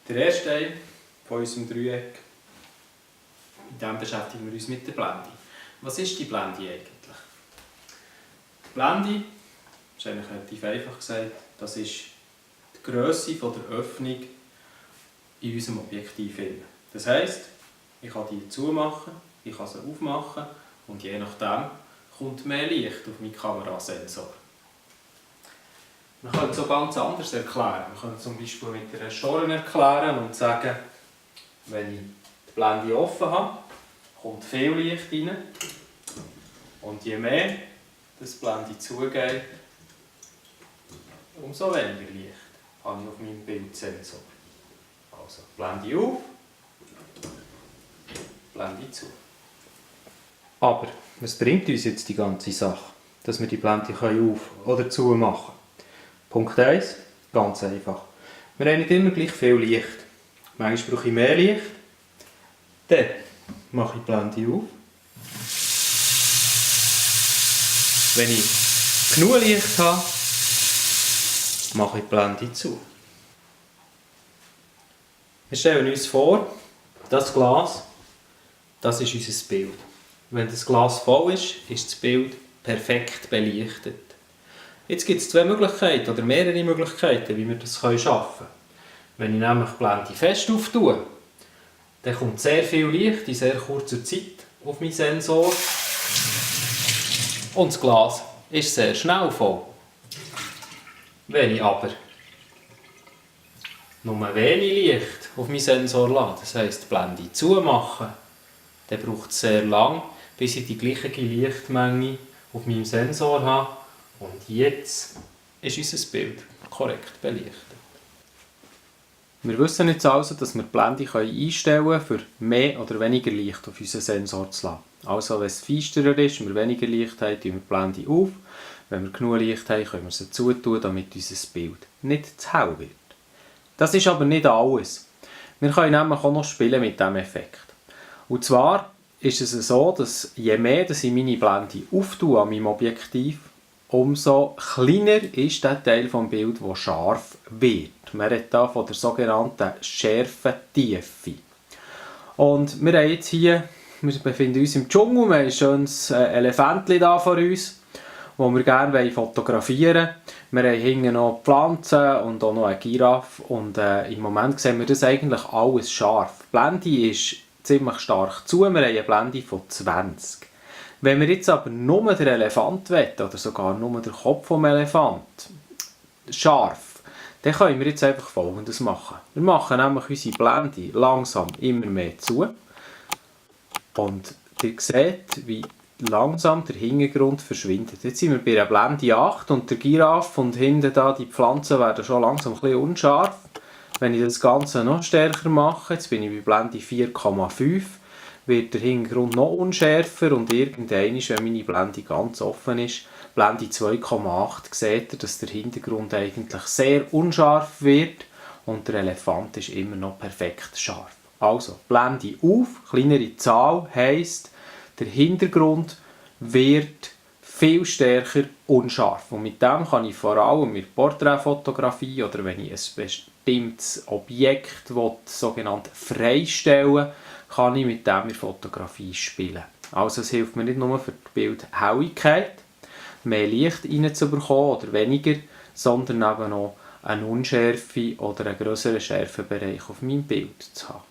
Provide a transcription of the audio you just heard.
Der erste Teil von unserem Dreieck, in dem beschäftigen wir uns mit der Blende. Was ist die Blende eigentlich? Die Blende, das ist eigentlich relativ einfach gesagt, das ist die Grösse der Öffnung in unserem Objektiv. Das heisst, ich kann die zumachen, ich kann sie aufmachen und je nachdem kommt mehr Licht auf meinen Kamerasensor. Man könnte es auch ganz anders erklären. Man könnte zum Beispiel mit einer Storen erklären und sagen, wenn ich die Blende offen habe, kommt viel Licht rein. Und je mehr das Blende zugeht, umso weniger Licht habe ich auf meinem Bildsensor. Also Blende auf, Blende zu. Aber was bringt uns jetzt die ganze Sache, dass wir die Blende auf- oder zu machen können? Punkt 1, ganz einfach. Wir haben nicht immer gleich viel Licht. Manchmal brauche ich mehr Licht. Dann mache ich die Blende auf. Wenn ich genug Licht habe, mache ich die Blende zu. Wir stellen uns vor, das Glas, das ist unser Bild. Wenn das Glas voll ist, ist das Bild perfekt belichtet. Jetzt gibt es zwei Möglichkeiten oder mehrere Möglichkeiten, wie wir das schaffen können. Wenn ich nämlich die Blende fest auftue, dann kommt sehr viel Licht in sehr kurzer Zeit auf meinen Sensor und das Glas ist sehr schnell voll. Wenn ich aber nur wenig Licht auf meinen Sensor lasse, das heisst die Blende zumachen, dann braucht es sehr lang, bis ich die gleiche Lichtmenge auf meinem Sensor habe. Und jetzt ist unser Bild korrekt belichtet. Wir wissen jetzt also, dass wir die Blende einstellen können, für mehr oder weniger Licht auf unseren Sensor zu lassen. Also wenn es feisterer ist, wir weniger Licht haben, tun wir die Blende auf. Wenn wir genug Licht haben, können wir sie zutun, damit unser Bild nicht zu hell wird. Das ist aber nicht alles. Wir können nämlich auch noch spielen mit diesem Effekt. Und zwar ist es so, dass je mehr ich meine Blende auftue an meinem Objektiv, umso kleiner ist der Teil des Bildes, der scharf wird. Man redet hier von der sogenannten Schärfentiefe. Und wir haben jetzt hier, wir befinden uns im Dschungel, wir haben ein schönes Elefantchen da vor uns, das wir gerne fotografieren wollen. Wir haben hinten noch Pflanzen und auch noch eine Giraffe. Und im Moment sehen wir das eigentlich alles scharf. Die Blende ist ziemlich stark zu, wir haben eine Blende von 20. Wenn wir jetzt aber nur den Elefant wollen, oder sogar nur den Kopf des Elefant scharf, dann können wir jetzt einfach Folgendes machen. Wir machen nämlich unsere Blende langsam immer mehr zu. Und ihr seht, wie langsam der Hintergrund verschwindet. Jetzt sind wir bei der Blende 8 und der Giraffe und hinten da die Pflanzen werden schon langsam ein bisschen unscharf. Wenn ich das Ganze noch stärker mache, jetzt bin ich bei Blende 4,5, wird der Hintergrund noch unschärfer und irgendwann, wenn meine Blende ganz offen ist, Blende 2,8, seht ihr, dass der Hintergrund eigentlich sehr unscharf wird und der Elefant ist immer noch perfekt scharf. Also, Blende auf, kleinere Zahl heisst, der Hintergrund wird viel stärker unscharf. Und mit dem kann ich vor allem mit Porträtfotografie oder wenn ich ein bestimmtes Objekt sogenannt freistellen, kann ich mit dem in der Fotografie spielen. Also es hilft mir nicht nur für die Bildhelligkeit, mehr Licht reinzubekommen oder weniger, sondern eben auch eine Unschärfe oder einen grösseren Schärfebereich auf meinem Bild zu haben.